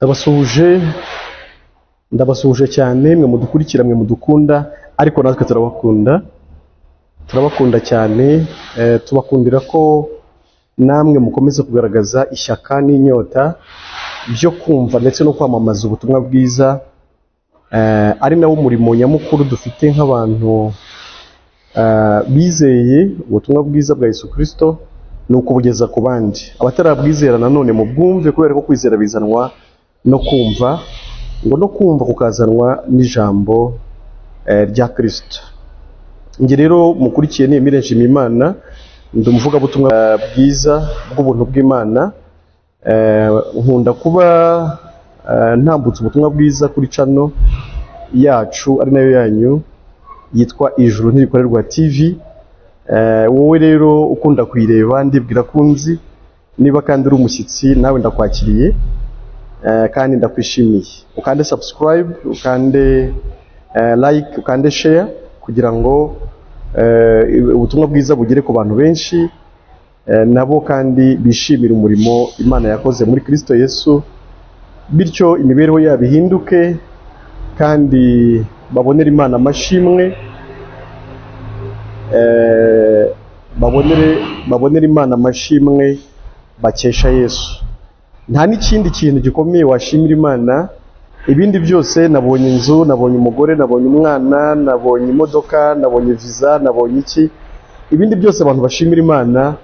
Ndabasuhuje, ndabasuhuje cyane mwe mudukurikira, mwe mudukunda, ariko natwe turabakunda, turabakunda cyane. Tubakundira ko namwe mukomeza kugaragaza ishyaka n'inyota byo kumva ndetse no kwamamaza ubutumwa bwiza, ari nawo murimo nyamukuru dufite nk'abantu bizeye ubutumwa bwiza bwa Yesu Kristo, ni ukubugeza ku bandi. Abatarabwizera nanone mubwumve, kubera ko kwizera bizanwa no kumva, ngo no kumva kukazanwa n'ijambo rya Kristo. Njye rero mukurikiye ni Emile Nshimiyimana, ndi umuvugabutumwa bwiza bw'ubuntu bw'Imana. Nkunda kuba ntambutse ubutumwa bwiza kuri channel yacu ari nayo yanyu yitwa Ijuru Ntirikorerwa TV. Wowe rero ukunda kuyireba, ndibwira ko unzi, niba kandi uri umushyitsi nawe ndakwakiriye, kandi ndakwishimiye. Ukande subscribe, ukande like, ukande share kugira ngo ubutumwa bwiza bugere ku bantu benshi, nabo kandi bishimire umurimo Imana yakoze muri Kristo Yesu, bityo imibereho yabo ihinduke kandi babonere Imana amashimwe, babonere Imana amashimwe bakesha Yesu. Nta n'ikindi kintu gikomeye washimira Imana. Ibindi byose, nabonye inzu, nabonye umugore, nabonye umwana, nabonye imodoka, nabonye visa, nabonye iki, ibindi byose abantu bashimira Imana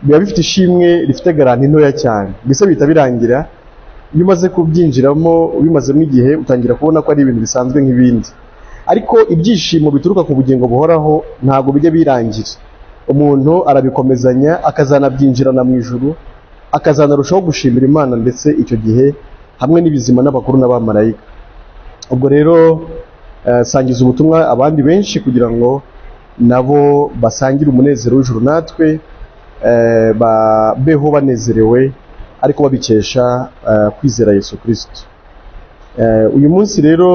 biba bifite ishimwe rifite garanti ntoya cyane, mbese bihita birangira. Iyo umaze kubyinjiramo, ubimazemo igihe, utangira kubona ko ari ibintu bisanzwe nk'ibindi. Ariko ibyishimo bituruka ku bugingo buhoraho ntabwo bijya birangira. Umuntu arabikomezanya akazanabyinjirana mu ijuru, akazanarushaho gushimira Imana, ndetse icyo gihe hamwe n'ibizima n'abakuru n'abamarayika. Ubwo rero sangiza ubutumwa abandi benshi kugira ngo nabo basangire umunezero w'ijuru natwe, babeho banezerewe ariko babikesha kwizera Yesu Kristo. Uyu munsi rero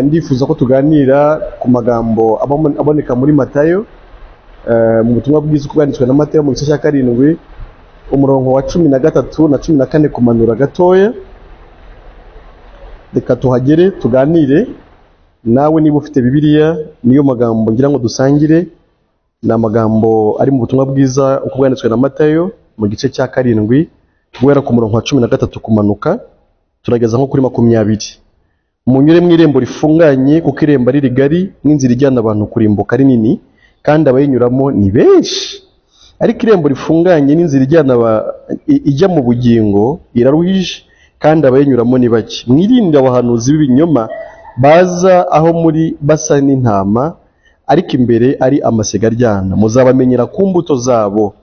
ndifuza ko tuganira ku magambo aboneka muri Matayo, mu butumwa bwiza uko bwanditswe na Matayo mu gice cya 7, umurongo wa 13 na 14 kumanura gatoya. Reka tuhagere tuganire nawe niba ufite Bibiliya. Niyo magambo ngira ngo dusangire, ni amagambo ari mu butumwa bwiza uko bwanditswe na Matayo mu gice cya 7, guhera ku murongo wa 13 kumanuka, turageza nko kuri 20. Munyure mu irembo rifunganye, kuko irembo ari rigari n'inzira ijyana abantu kurimbuka ari nini, kandi abayinyuramo ni benshi. Ariko irembo rifunganye n'inzira ijyana ijya mu bugingo iraruhije, kandi abayinyuramo ni bake. Mwirinde abahanuzi b'ibinyoma baza aho muri basa n'intama, ariko imbere ari amasega aryana. Muzabamenyera ku mbuto zabo.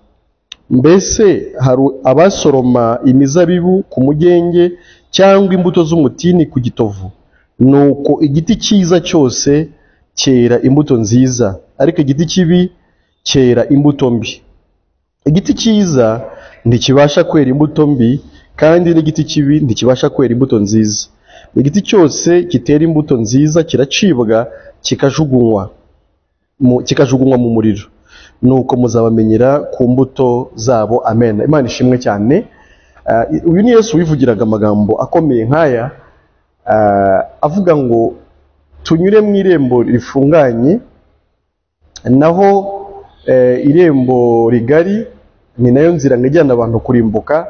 Mbese hari abasoroma imizabibu ku mugenge, cyangwa imbuto z'umutini ku gitovu? Nuko igiti cyiza cyose cyera imbuto nziza, ariko igiti kibi cyera imbuto mbi. Igiti cyiza ntikibasha kwera imbuto mbi, kandi n'igiti kibi ntikibasha kwera imbuto nziza. Igiti cyose kitera imbuto nziza kiracibwa, kikajugunywa mu muriro. Nuko muzabamenyera ku mbuto zabo. Amen. Imana ishimwe cyane. Uyu ni Yesu wivugiraga amagambo akomeye nk'aya, avuga ngo tunyure mu irembo rifunganye, naho irembo rigari ni nayo nzira ijyana abantu kurimbuka,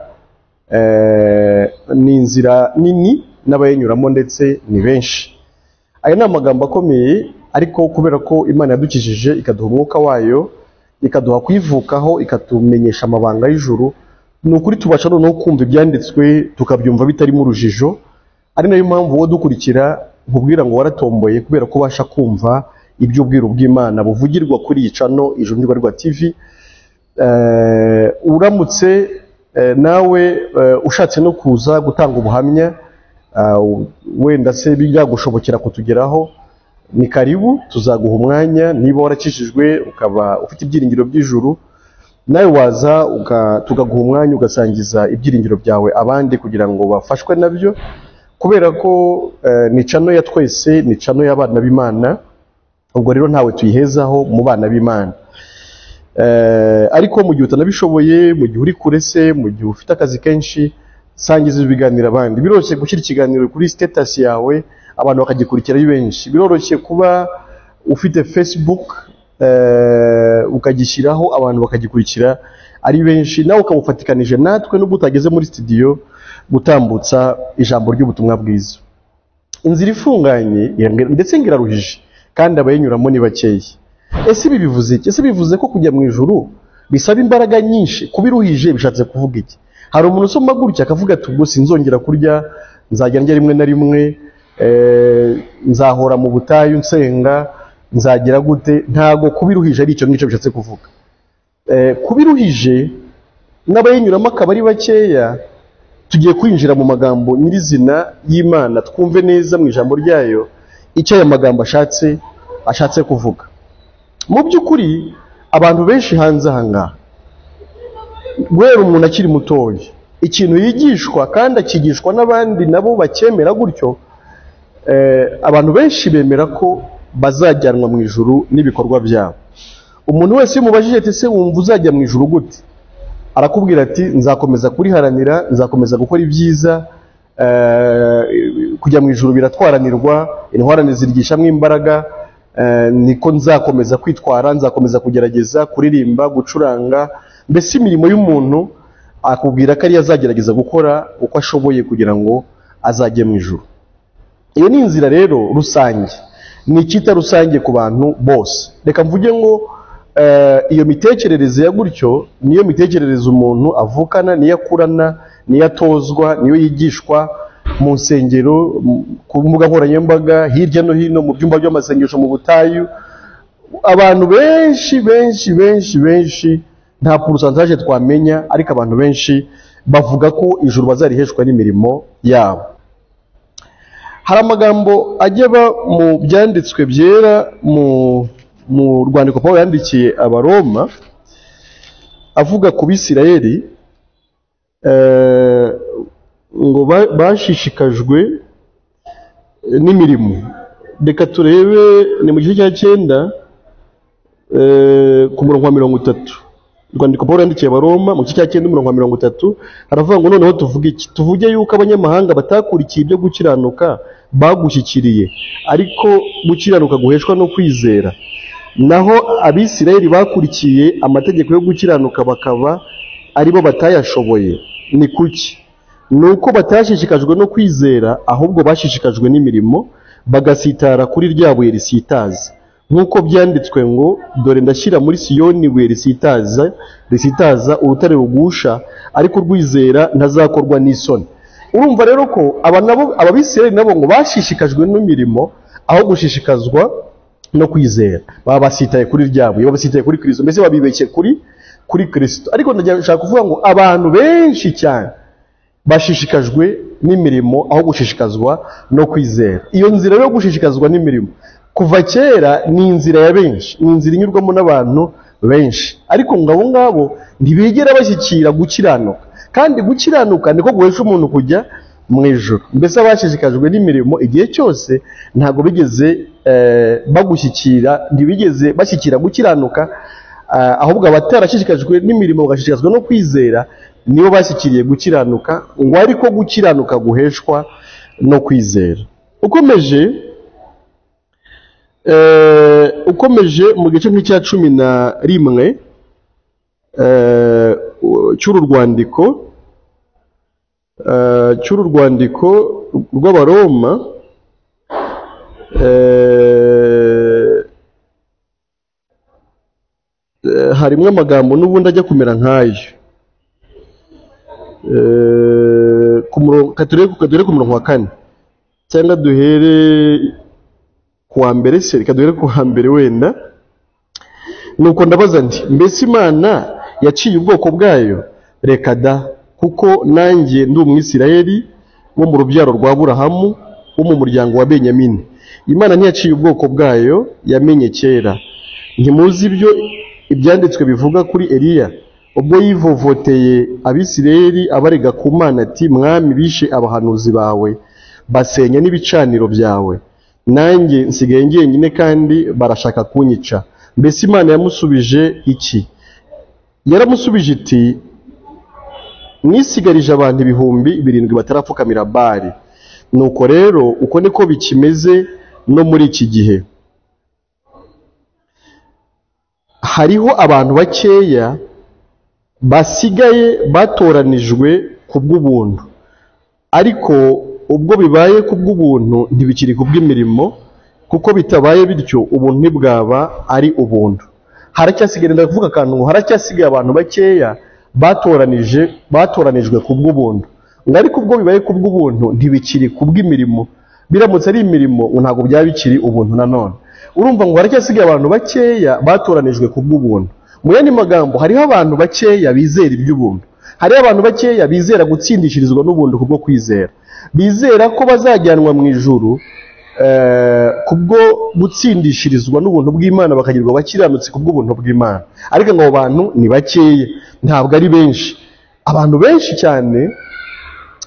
ni inzira nini n'abayinyuramo ndetse ni benshi. Aya ni amagambo akomeye, ariko kubera ko Imana yadukijije ikaduha umwuka wayo, ikaduha kwivukaho, ikatumenyesha amabanga y'ijuru, ni ukuri tubasha noneho kumva ibyanditswe tukabyumva bitarimo urujijo. Ari nayo mpamvu wowe dukurikira nkubwira ngo waratomboye, kubera ko ubasha kumva iby'ubwiru bw'Imana buvugirwa kuri iyi channel Ijuru Ntirikorerwa TV. Uramutse nawe ushatse no kuza gutanga ubuhamya, wenda se byagushobokera kutugeraho, ni karibu, tuzaguha umwanya. Niba warakijijwe ukaba ufite ibyiringiro by'ijuru, nawe waza tukaguha umwanya ugasangiza ibyiringiro byawe abandi kugira ngo bafashwe nabyo, kubera ko ni channel ya twese, ni channel y'abana b'Imana. Ubwo rero ntawe tuyihezaho mu bana b'Imana. Ariko mu gihe utanabishoboye, mu gihe uri kure se, mu gihe ufite akazi kenshi, Sangiza ibi biganiro abandi. Biroroshye gushyira ikiganiro kuri status yawe, abantu bakagikurikira ari benshi. Biroroshye kuba ufite Facebook, ukagishyiraho abantu bakagikurikira ari benshi, nawe ukawufatikanije natwe nubwo utageze muri studio gutambutsa ijambo ry'ubutumwa bwiza. Inzira ifunganye ndetse ngiraruhije, kandi abayinyuramo ni bakeya. Ese ibi bivuze iki? Ese bivuze ko kujya mu ijuru bisaba imbaraga nyinshi? Kubiruhije bishatse kuvuga iki? Hari umuntu usoma gutya akavuga ati ubwo sinzongera kurya, nzajya ndya rimwe na rimwe, nzahora mu butayu nsenga, nzagira gute? Ntago kubiruhije ari icyo ngicyo bishatse kuvuga. Kubiruhije n'abayinyuramo akaba ari bakeya. Tugiye kwinjira mu magambo nyirizina y'Imana, twumve neza mu ijambo ryayo icyo aya magambo ashatse kuvuga. Mu by'ukuri abantu benshi hanze aha ngaha, guhera umuntu akiri mutoya, ikintu yigishwa kandi akigishwa n'abandi nabo bakemera gutyo, abantu benshi bemera ko bazajyanwa mu ijuru n'ibikorwa byabo. Umuntu wese iyo umubajije ati ese wumva uzajya mu ijuru gute, arakubwira ati nzakomeza kuriharanira, nzakomeza gukora ibyiza, kujya mu ijuru biratwaranirwa, intwarane zirigishamo imbaraga, niko nzakomeza kwitwara, nzakomeza kugerageza kuririmba, gucuranga, mbese imirimo y'umuntu akubwira ko ariyo azagerageza gukora uko ashoboye kugira ngo azajye mu ijuru. Iyo ni inzira rero rusange, ni icyita rusange ku bantu bose. Reka mvuge ngo iyo mitekerereze ya gutyo niyo mitekerereze umuntu avukana, niyo akurana, niyo atozwa, niyo yigishwa mu nsengero, ku mbuga nkoranyambaga, hirya no hino mu byumba by'amasengesho, mu butayu. Abantu benshi benshi benshi benshi, nta pourcentage twamenya, ariko abantu benshi bavuga ko ijuru bazariheshwa n'imirimo yabo. Hari amagambo ajya aba mu byanditswe byera, mu rwandiko Pawulo yandikiye Abaroma, avuga ku Bisirayeli, ngo bashishikajwe n'imirimo. Reka turebe, ni mu gice cya 9, ku murongo wa 30. Rwandiko Pawulo yandikiye Abaroma mu gice cya 9 umurongo wa 30, haravuga ngo noneho tuvuge iki? Tuvuge yuko abanyamahanga batakurikiye ibyo gukiranuka bagushyikiriye, ariko gukiranuka guheshwa no kwizera. Naho Abisirayeli bakurikiye amategeko yo gukiranuka bakaba aribo batayashoboye. Ni kuki? Nuko batashishikajwe no kwizera, ahubwo bashishikajwe n'imirimo, bagasitara kuri rya buye risitaza. Nk'uko byanditswe ngo dore ndashyira muri Siyoni ibuye risitaza, urutare rugusha, ariko urwizera ntazakorwa n'isoni. Urumva rero ko aba nabo, Abisirayeli nabo ngo bashishikajwe n'imirimo aho gushishikazwa no kwizera. Baba basitaye kuri rya buye, babasitaye kuri Kristo, mbese babibeshye kuri Kristo. Ariko ndashaka kuvuga ngo abantu benshi cyane bashishikajwe n'imirimo aho gushishikazwa no kwizera. Iyo nzira yo gushishikazwa n'imirimo kuva kera ni inzira ya benshi, ni inzira inyurwamo n'abantu benshi, ariko ngo abo ngabo ntibigera bashyikira gukiranuka, kandi gukiranuka niko guhesha umuntu kujya mu ijuru. Mbese abashishikajwe n'imirimo igihe cyose ntabwo bigeze bagushyikira, ntibigeze bashyikira gukiranuka, ahubwo abatarashishikajwe n'imirimo bagashishikazwa no kwizera nibo bashyikiriye gukiranuka, ngo ariko gukiranuka guheshwa no kwizera. Ukomeje mu gice nk'icya 11 cy'uru rwandiko rw'Abaroma, harimo amagambo n'ubundi ajya kumera nkayo. Duhere ku murongo wa 4, cyangwa duhere ku wa mbere, se reka duhere ku wa mbere wenda. Nuko ndabaza nti mbese Imana yaciye ubwoko bwayo? Reka da, kuko nanjye ndi Umwisirayeli wo mu rubyaro rwa Aburahamu, wo mu muryango wa Benyamini. Imana ntiyaciye ubwoko bwayo yamenye kera. Ntimuzi ibyo ibyanditswe bivuga kuri Eliya, ubwo yivovoteye Abisirayeli abarega ku Mana ati mwami bishe abahanuzi bawe, basenya n'ibicaniro byawe, nanjye nsigaye njyenyine kandi barashaka kunyica. Mbese Imana yamusubije iki? Yaramusubije iti Mwisigarije abantu 7,000 batarapfukamira Bali. Nuko rero uko niko bikimeze no muri iki gihe. Hariho abantu bakeya basigaye batoranijwe kubw'ubuntu, ariko ubwo bibaye kubw'ubuntu ntibikiri kubw'imirimo, kuko bitabaye bityo ubuntu ntibwaba ari ubuntu. Haracyasigaye, ndavuga akantu ngo haracyasigaye abantu bakeya batoranijwe kubw'ubuntu, ngo ariko ubwo bibaye kubw'ubuntu ntibikiri kubw'imirimo. Biramutse ari imirimo ntabwo byaba bikiri ubuntu nanone. Urumva ngo haracyasigaye abantu bakeya batoranijwe kubw'ubuntu. Mu yandi magambo, hariho abantu bakeya bizera iby'ubuntu, hariho abantu bakeya bizera gutsindishirizwa n'ubuntu kubwo kwizera, bizera ko bazajyanwa mu ijuru kubwo gutsindishirizwa n'ubuntu bw'Imana, bakagirwa abakiranutsi kubw'ubuntu bw'Imana. Ariko ngo abo bantu ni bakeya, ntabwo ari benshi. Abantu benshi cyane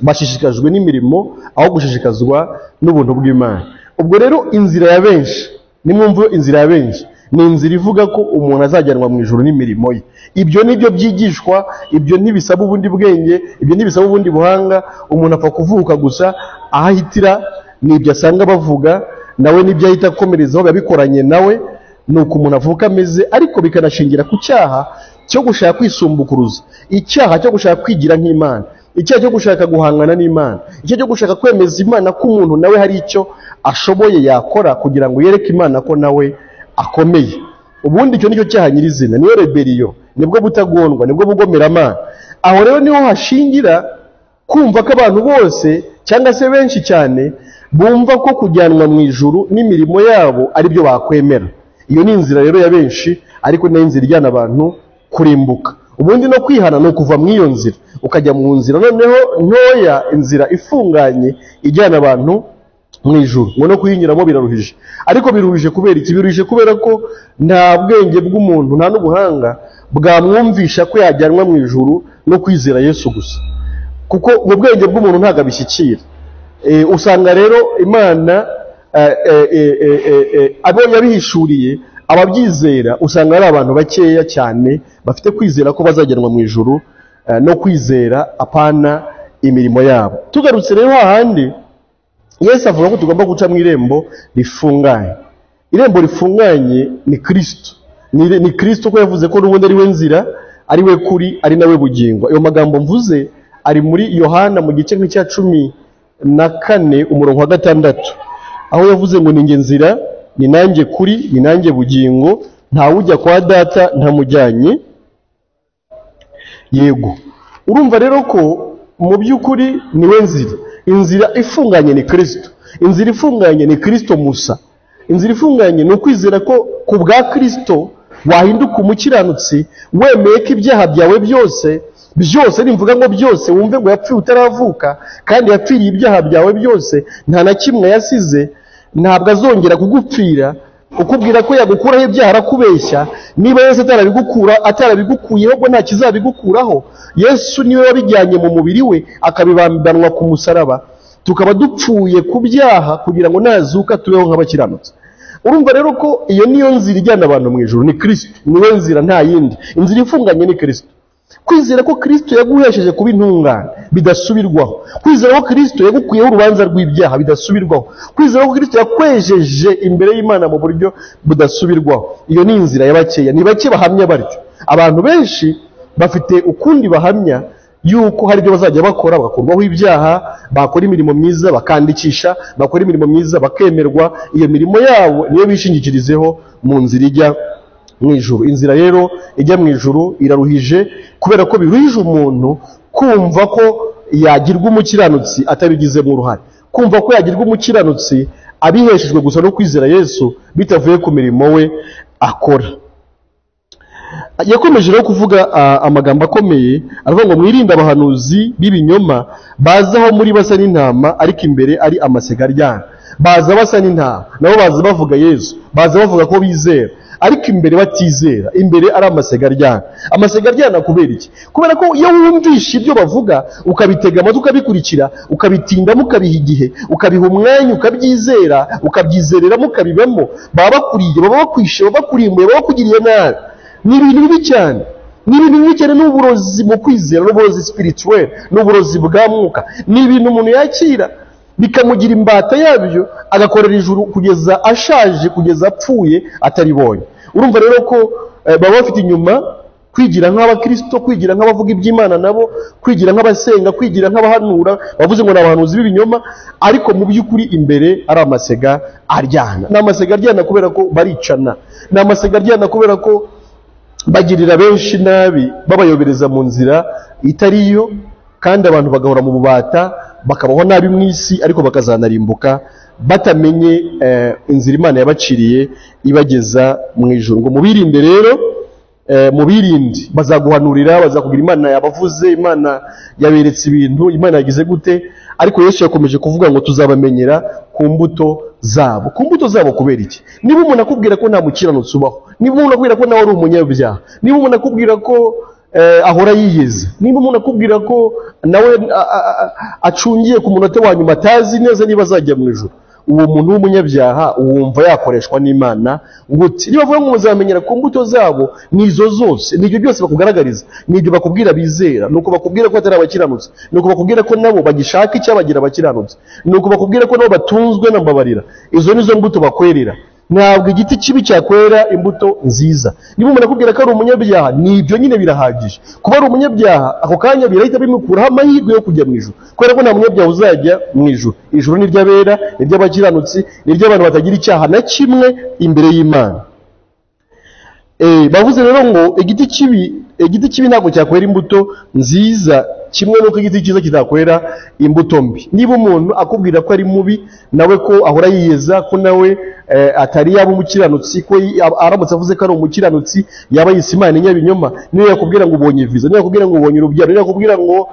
bashishikajwe n'imirimo aho gushishikazwa n'ubuntu bw'Imana. Ubwo rero inzira ya benshi, nimwumva inzira ya benshi ni inzira ivuga ko umuntu azajyanwa mu ijuru n'imirimo ye. Ibyo nibyo byigishwa, ibyo ntibisaba ubundi bwenge, ibyo ntibisaba ubundi buhanga. Umuntu apfa kuvuka gusa, aho ahitira nibyo asanga bavuga, nawe nibyo ahita akomerezaho biba bikoranye nawe, nuko umuntu avuka ameze. Ariko bikanashingira ku cyaha cyo gushaka kwisumbukuruza, icyaha cyo gushaka kwigira nk'Imana, icyaha cyo gushaka guhangana n'Imana, icyaha cyo gushaka kwemeza Imana ko umuntu nawe hari icyo ashoboye yakora kugira ngo yereke Imana ko nawe akomeye. Ubundi icyo nicyo cyaha nyirizina, niyo rebellion, nibwo butagondwa, nibwo bugomeramana. Aho rero niho hashingira kumva ko abantu bose cyangwa se benshi cyane bumva ko kujyanwa mu ijuru n'imirimo yabo ari byo bakwemera. Iyo ni inzira rero ya benshi, ariko ni inzira ijyana abantu kurimbuka. Ubundi no kwihana ni ukuva mu iyo nzira ukajya mu nzira noneho ntoya, inzira ifunganye ijyana abantu mu ijuru. Ngo no kuyinyuramo biraruhije. Ariko biruhije kubera iki? Biruhije kubera ko nta bwenge bw'umuntu, nta n'ubuhanga bwamwumvisha ko yajyanwa mu ijuru no kwizera Yesu gusa, kuko ubwo bwenge bw'umuntu ntabwo abishyikira. Usanga rero Imana abo yabihishuriye ababyizera, usanga ari abantu bakeya cyane bafite kwizera ko bazajyanwa mu ijuru no kwizera, apana imirimo yabo. Tugarutse rero hahandi Yesu avuga ko tugomba guca mu irembo rifunganye. Irembo rifunganye ni Kristo. Ni Kristo, ko yavuze ko n'ubundi ari we nzira, ari we kuri, ari nawe bugingo. Ayo magambo mvuze ari muri Yohana mu gice nk'icya 14 umurongo wa 6, aho yavuze ngo ninjye nzira, ni nanjye kuri, ni nanjye bugingo, ntawujya kwa data ntamujyanye. Yego, urumva rero ko mu by'ukuri niwe nzira. Inzira ifunganye ni Kristo. Inzira ifunganye ni Kristo Musa. Inzira ifunganye ni ukwizera ko ku bwa Kristo wahinduka umukiranutsi, wemeye ko ibyaha byawe byose byose, nimvuga ngo byose wumve ngo yapfuye utaravuka, kandi yapfiriye ibyaha byawe byose, nta na kimwe yasize, ntabwo azongera kugupfira. Ukubwira ko yagukuraho ibyaha arakubeshya. Niba Yesu atarabigukuyeho, ubwo nta kizabigukuraho. Yesu niwe wabijyanye mu mubiri we akabibambanwa ku musaraba, tukaba dupfuye ku byaha kugira ngo nazuka tubeho nk'abakiranutsi. Urumva rero ko iyo niyo nzira ijyana abantu mu ijuru, ni Kristo, niwe nzira, nta yindi. Inzira ifunganye ni Kristo. Kwizera ko Kristo yaguhesheje kuba intungane bidasubirwaho, kwizera ko Kristo yagukuyeho urubanza rw'ibyaha bidasubirwaho, kwizera ko Kristo yakwejeje imbere y'Imana mu buryo budasubirwaho. Iyo ni inzira ya bakeya, ni bake bahamya batyo. Abantu benshi bafite ukundi bahamya yuko hari ibyo bazajya bakora bagakurwaho ibyaha, bakora imirimo myiza bakandikisha, bakora imirimo myiza bakemerwa. Iyo mirimo yabo niyo bishingikirizeho mu nzira ijya mu ijuru. Inzira rero ijya mu ijuru iraruhije, kubera ko biruhije umuntu kumva ko yagirwa umukiranutsi atabigizemo uruhare, kumva ko yagirwa umukiranutsi abiheshejwe gusa no kwizera Yesu bitavuye ku mirimo we akora. Yakomeje rero kuvuga amagambo akomeye, aravuga ngo mwirinde abahanuzi b'ibinyoma baza aho muri basa n'intama, ariko imbere ari amasega aryana. Baza basa n'intama, nabo baza bavuga Yesu, baza bavuga ko bizera, ariko imbere batizera, imbere ari amasega aryana. Amasega aryana kubera iki? Kubera ko iyo wumvisha ibyo bavuga, ukabitega amatwi, ukabikurikira, ukabitindamo, ukabiha igihe, ukabiha umwanya, ukabyizera, ukabyizereramo, ukabibamo, baba bakuriye, baba bakwishe, baba bakurimbuye, baba bakugiriye nabi. Ni ibintu bibi cyane. Ni ibintu bibi cyane, ni uburozi mu kwizera, ni uburozi spirituel, ni uburozi bwa mwuka. Ni ibintu umuntu yakira bikamugira imbata yabyo, agakorera ijuru kugeza ashaje, kugeza apfuye ataribonye. Urumva rero ko baba bafite inyuma kwigira nk'abakristo, kwigira nk'abavuga iby'Imana nabo, kwigira nk'abasenga, kwigira nk'abahanura, bavuze ngo ni abahanuzi b'ibinyoma, ariko mu by'ukuri imbere ari amasega aryana. Ni amasega aryana kubera ko baricana, ni amasega aryana kubera ko bagirira benshi nabi, babayobereza mu nzira itari yo, kandi abantu bagahora mu bubata, bakabaho nabi mu isi, ariko bakazanarimbuka batamenye inzira Imana yabaciriye ibageza mu ijuru. Ngo mubirinde rero, mubirinde, bazaguhanurira, bazakubwira Imana yabavuze, Imana yaberetse ibintu, Imana yagize gute, ariko Yesu yakomeje kuvuga ngo tuzabamenyera ku mbuto zabo. Ku mbuto zabo kubera iki? Niba umuntu akubwira ko nta mukiranutsi ubaho, niba umuntu akubwira ko nawe ari umunyabyaha, niba umuntu akubwira ko ahora yiyeza, niba umuntu akubwira ko nawe acungiye ku munota wa nyuma atazi neza niba azajya mu ijuru, uwo muntu w'umunyabyaha wumva yakoreshwa n'Imana gute? Niba bavuga ngo muzamenyera ku mbuto zabo, nizo zose, nibyo byose bakugaragariza, nibyo bakubwira bizera, nuko bakubwira ko atari abakiranutsi, nuko bakubwira ko nabo bagishaka icyabagira abakiranutsi, nuko bakubwira ko nabo batunzwe na mbabarira. Izo nizo mbuto bakwerera. Ntabwo igiti kibi cyakwera imbuto nziza. Niba umuntu akubwira ko ari umunyabyaha, nibyo nyine birahagije. Kuba ari umunyabyaha ako kanya birahita bimukuraho amahirwe yo kujya mu ijuru, kubera ko nta munyabyaha uzajya mu ijuru. Ijuru ni iry'abera, ni iry'abakiranutsi, ni iry'abantu batagira icyaha na kimwe imbere y'Imana. Bavuze rero ngo igiti kibi ntabwo cyakwera imbuto nziza, kimwe n'uko igiti cyiza kitakwera imbuto mbi. Niba umuntu akubwira ko ari mubi, nawe ko ahora yiyeza, ko nawe atari yaba umukiranutsi, ko aramutse avuze ko ari umukiranutsi yaba yise Imana inyabinyoma, niyo yakubwira ngo ubonye visa, niyo yakubwira ngo ubonye urubyaro, niyo yakubwira ngo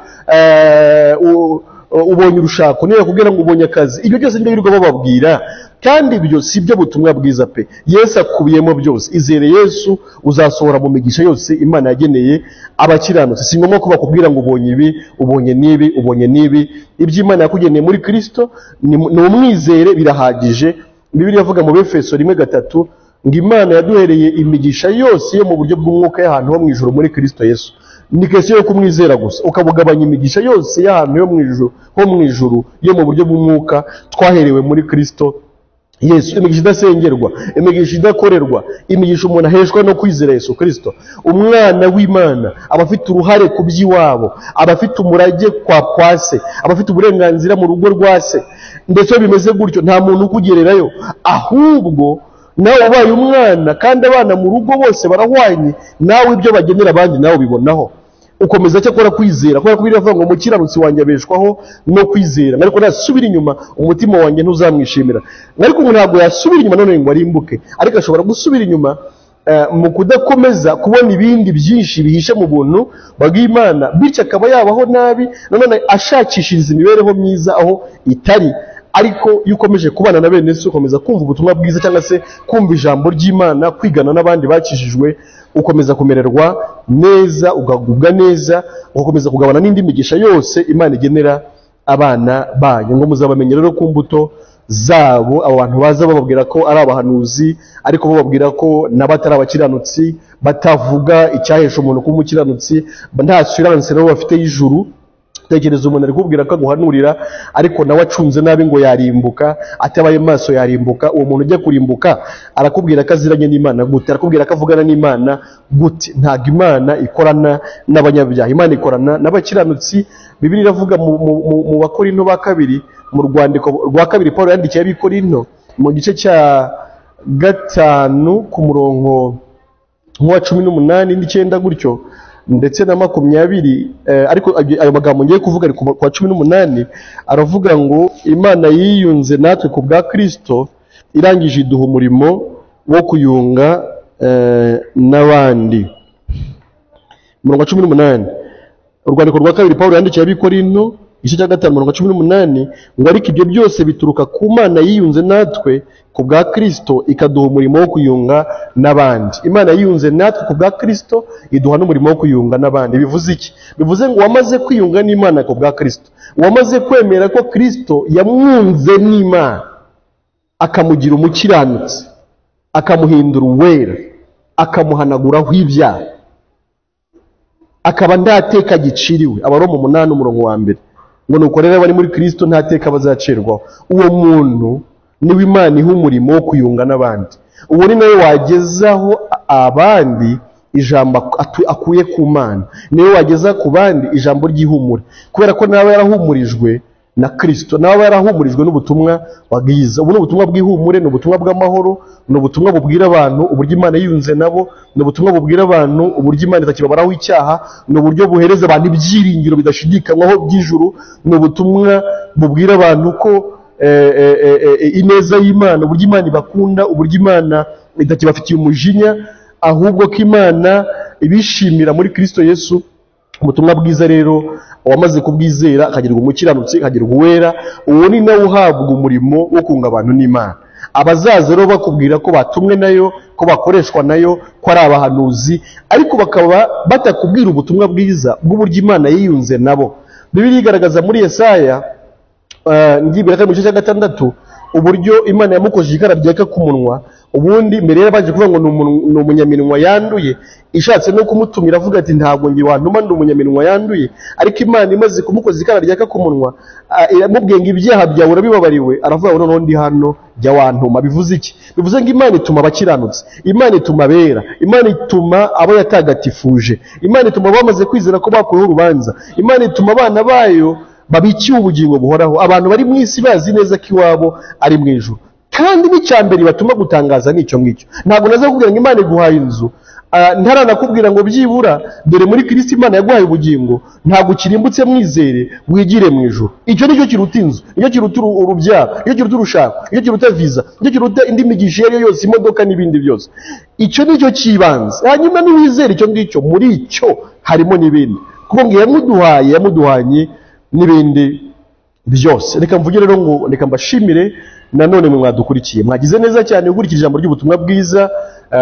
ubonye urushako, niyo yakubwira ngo ubonye akazi, ibyo byose nibyo birirwa bababwira. Kandi ibyo si byo butumwa bwiza pe. Yesu akubiyemo byose. Izere Yesu, uzasohora mu migisha yose Imana yageneye abakiranutsi. Si ngombwa ko bakubwira ngo ubonye ibi, ubonye n'ibi, ubonye n'ibi. Ibyo Imana yakugeneye muri Kristo ni umwizere, birahagije. Bibiliya ivuga mu Befeso 1:3 ngo Imana yaduhereye imigisha yose yo mu buryo bw'umwuka y'ahantu ho mu ijuru muri Kristo Yesu. Ni kesiyo yo kumwizera gusa, ukabugabanya imigisha yose y'ahantu yo mu ijuru, ho mu ijuru yo mu buryo bw'umwuka twaherewe muri Kristo Yesu. Imigisha idasengerwa, imigisha idakorerwa, imigisha umuntu aheshwa no kwizera Yesu Kristo. Umwana w'Imana aba afite uruhare ku by'iwabo, aba afite umurage kwa se, aba afite uburenganzira mu rugo rwa se. Ndetse bimeze gutyo, nta muntu ukugererayo, ahubwo nawe ubaye umwana, kandi abana mu rugo bose barahwanye, nawe ibyo bagenera abandi nawe ubibonaho. Ukomeza cyakora kwizera, kubera ko Bibiliya ivuga ngo umukiranutsi wanjye abeshwaho no kwizera, ariko nasubira inyuma umutima wanjye ntuzamwishimira. Ariko umuntu ntabwo yasubira inyuma none ngo arimbuke, ariko ashobora gusubira inyuma mu kudakomeza kubona ibindi byinshi bihishe mu buntu bw'Imana, bityo akaba yabaho nabi, nanone ashakishiriza imibereho myiza aho itari. Ariko iyo ukomeje kubana na bene se, ukomeza kumva ubutumwa bwiza cyangwa se kumva ijambo ry'Imana, kwigana n'abandi bakijijwe, ukomeza kumererwa neza, ukagubwa neza, ugakomeza kugabana n'indi migisha yose Imana igenera abana bayo. Ngo muzabamenye rero ku mbuto zabo. Abo bantu baza bababwira ko ari abahanuzi, ariko bababwira ko nabo atari abakiranutsi, batavuga icyahesha umuntu kuba umukiranutsi, nta assurance nabo bafite y'ijuru. Tekereza umuntu ari kubwira ko aguhanurira, ariko nawe acunze nabi ngo yarimbuka, atabaye maso yarimbuka. Uwo muntu ujya kurimbuka arakubwira ko aziranye n'Imana gute? Arakubwira ko avugana n'Imana gute? Ntabwo Imana ikorana n'abanyabyaha, Imana ikorana n'abakiranutsi. Bibiliya iravuga mu Bakorinto ba kabiri, mu rwandiko rwa kabiri Paulo yandikiye ab'Ikorinto mu gice cya 5 ku murongo wa 18 n'9 gutyo ndetse na 20, ariko ayo magambo ngiye kuvuga ari ku wa 18, aravuga ngo Imana yiyunze natwe ku bwa Kristo, irangije iduha umurimo wo kuyunga n'abandi. Umurongo wa 18, urwandiko rwa kabiri Paulo yandikiye ab'Ikorinto igice cya 5 umurongo wa 18, ngo ariko ibyo byose bituruka ku Mana yiyunze natwe ku bwa Kristo, ikaduha umurimo wo kuyunga n'abandi. Imana yiyunze natwe ku bwa Kristo, iduha n'umurimo wo kuyunga n'abandi. Bivuze iki? Bivuze ngo wamaze kwiyunga n'Imana ku bwa Kristo, wamaze kwemera ko Kristo yamwunze n'Imana, akamugira umukiranutsi, akamuhindura uwera, akamuhanaguraho ibyaha. akaba nta teka giciriwe. Abaroma 8 umurongo wa 1 ngo nuko rero abari muri Kristo nta teka bazacirwaho. Uwo muntu niwe Imana iha umurimo wo kuyunga n'abandi, uwo ni nawe wagezaho abandi ijambo akuye ku Mana, niwe wageza ku bandi ijambo ry'ihumure, kubera ko nawe yarahumurijwe na Kristo, nawe yarahumurijwe n'ubutumwa bwiza. Ubu ni ubutumwa bw'ihumure, ni ubutumwa bw'amahoro, ni ubutumwa bubwira abantu uburyo Imana yiyunze nabo, ni ubutumwa bubwira abantu uburyo Imana itakibabaraho icyaha, ni uburyo buhereza abantu ibyiringiro bidashidikanywaho by'ijuru, ni ubutumwa bubwira abantu ko ineza y'Imana, uburyo Imana ibakunda, uburyo Imana itakibafitiye umujinya, ahubwo ko Imana ibishimira muri Kristo Yesu. Ubutumwa bwiza rero uwamaze kubwizera akagirwa umukiranutsi, akagirwa uwera, uwo ni nawe uhabwa umurimo wo kunga abantu n'Imana. Abazaza rero bakubwira ko batumwe nayo, ko bakoreshwa nayo, ko ari abahanuzi, ariko bakaba batakubwira ubutumwa bwiza bw'uburyo Imana yiyunze nabo. Bibiliya igaragaza muri Yesaya ngibira mu gice cya 6 uburyo Imana yamukojeje ikara ryaka ku munwa. Ubundi mbere yarabaje kuvuga ngo ni umunyaminwa yanduye, ishatse no kumutumira avuga ati ntabwo ngi wantuma ndi umunyaminwa yanduye, ariko Imana imaze kumukoza ikara ryaka ku munwa iramubwiye ngo ibyaha byawe urabibabariwe, aravuga ngo noneho ndi hano jya wantuma. Bivuze iki? Bivuze ngo Imana ituma abakiranutsi, Imana ituma abera, Imana ituma abo yatagatifuje, Imana ituma bamaze kwizera ko bakuyeho urubanza, Imana ituma abana bayo babikiwe ubugingo buhoraho. Abantu bari mu isi bazi neza ko iwabo ari mu ijuru, kandi n'icyambere batuma gutangaza n'icyo ngicyo. Ntabwo naza kukubwira ngo Imana iguhaye inzu, ntaranakubwira ngo byibura dore muri Kristo Imana yaguhaye ubugingo, ntabwo ukirimbutse mwizere wigire mu ijuru. Icyo nicyo kiruta inzu, nicyo kiruta urubyaro, nicyo kiruta urushako, nicyo kiruta visa, nicyo kiruta indi migisha iyo ari yo yose, imodoka n'ibindi byose. Icyo nicyo kibanze. Hanyuma niwizere icyo ngicyo, muri icyo harimo n'ibindi, kuko ngo yamuduhaye, yamuduhanye n'ibindi byose. Reka mvuge rero ngo reka mbashimire nanone mwe mwadukurikiye, mwagize neza cyane gukurikira ijambo ry'ubutumwa bwiza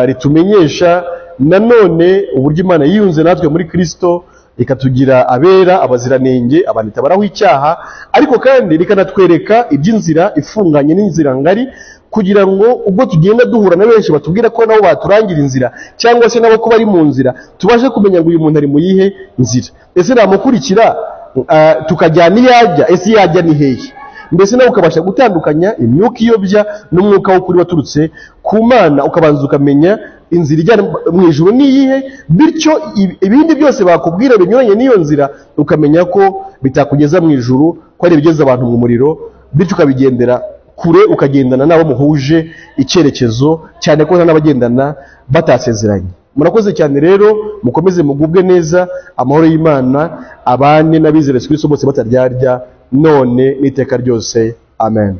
ritumenyesha nanone uburyo Imana yiyunze natwe muri Kristo, ikatugira abera, abaziranenge, abantu itabaraho icyaha, ariko kandi rikanatwereka iby'inzira ifunganye n'inzira ngari, kugira ngo ubwo tugenda duhura na benshi batubwira ko nabo baturangira inzira, cyangwa se nabo ko bari mu nzira, tubashe kumenya ngo uyu muntu ari mu yihe nzira, ese namukurikira tukajyana iyajya, ese iyajya ni hehe? Mbese nawe ukabasha gutandukanya imyuka iyobya n'umwuka w'ukuri waturutse ku Mana, ukabanza ukamenya inzira ijyana mu ijuru ni iyihe, bityo ibindi byose bakubwira binyuranye n'iyo nzira ukamenya ko bitakugeza mu ijuru, ko ari ibigeza abantu mu muriro, bityo ukabigendera kure, ukagendana n'abo muhuje icyerekezo, cyane ko n'abagendana batasezeranye. Murakoze cyane rero, mukomeze mugubwe neza, amahoro y'Imana abane n'abizera Yesu Kristo bose bataryarya, none n'iteka ryose. Amen.